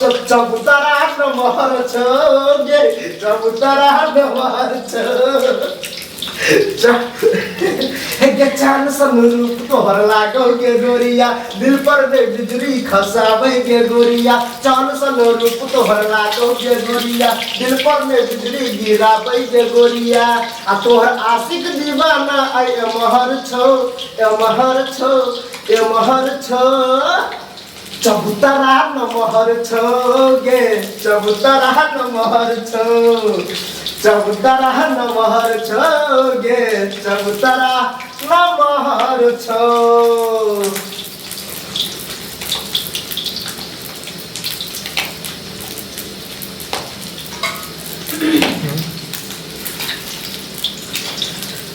चबूतरा नमहर छौ गे, चबूतरा नमहर छौ। गे चान सन रूप तोहर लागौ गे गोरिया, दिल पर ने बिजली खसाबै गे गोरिया। चान सन रूप तोहर लागौ गे गोरिया, दिल पर ने बिजली गिराबै गे गोरिया। आ तोहर आशिक दीवाना आई एमहर छौ, एमहर छौ, एमहर छौ। चबूतरा नमहर छौ गे, चबूतरा नमहर छौ, चबूतरा नमहर छौ गे, चबूतरा नमहर छौ।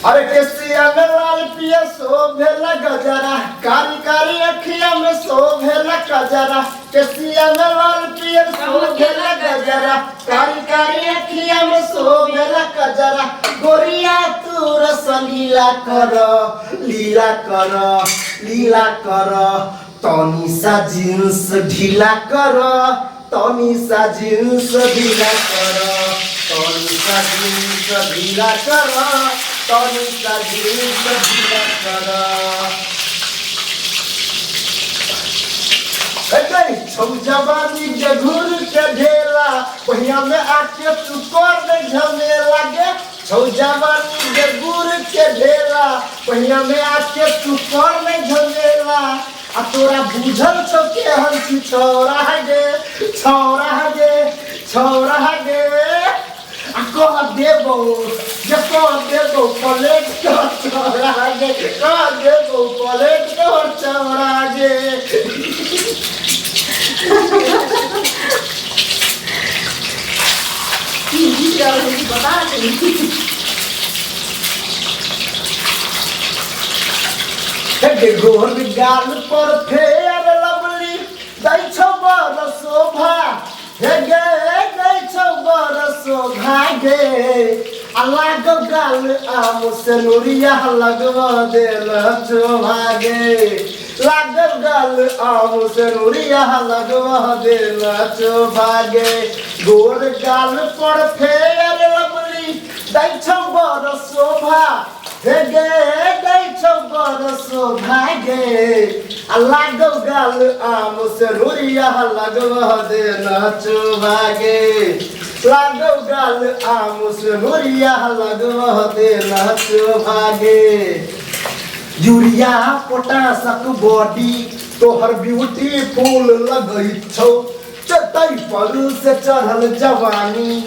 अरे केसिया में लाल पिया शोभेला गजरा, कारी कारी अखिया में शोभेला कजरा। केसिया में लाल पिया शोभेला गजरा, कारी कारी अखिया में शोभेला कजरा। गोरिया तू रस लीला कर, लीला कर, लीला कर। तनी सा जींस ढीला कर, तनी सा जींस ढीला कर, तनी सा जींस ढीला कर, तनी सा जींस ढीला कर। छौ जवानी के घूर के ढेला, पहिया में आके तू कर दे झमेला गे। छौ जवानी के गुड़ के ढेला, पहिया में आके तू कर दे झमेला। आ तोरा बुझल छौ केहन छी छौरा गे, छौरा गे, छौरा गे। आ कह देबौ जे कह देबौ पलेट तोहर छौरा गे, कह देबौ पलेट तोहर छौरा गे। की गीत गाबै छै पता छै? हे गोर गाल पर फेर लवली दै छौ बड़ शोभा, हे गे दै छौ बड़ शोभा गे। आ लागो गाल आम से नुरिया लगवा देल शोभा गे। लागो गाल आम से नुरिया लगवा देल शोभा गे। गोर गाल पर फेर लवली दै छौ बड़ शोभा, हे गे दै छौ बड़ शोभा गे। आ लागौ गाल आम से रुरिया लगवा दे नचोभा गे। लागौ गाल आम से रुरिया लगवा दे नचोभा गे। यूरिया पोटासक बॉडी तोहर ब्यूटीफुल लगै छौ, चटै पर से चढ़ल जवानी।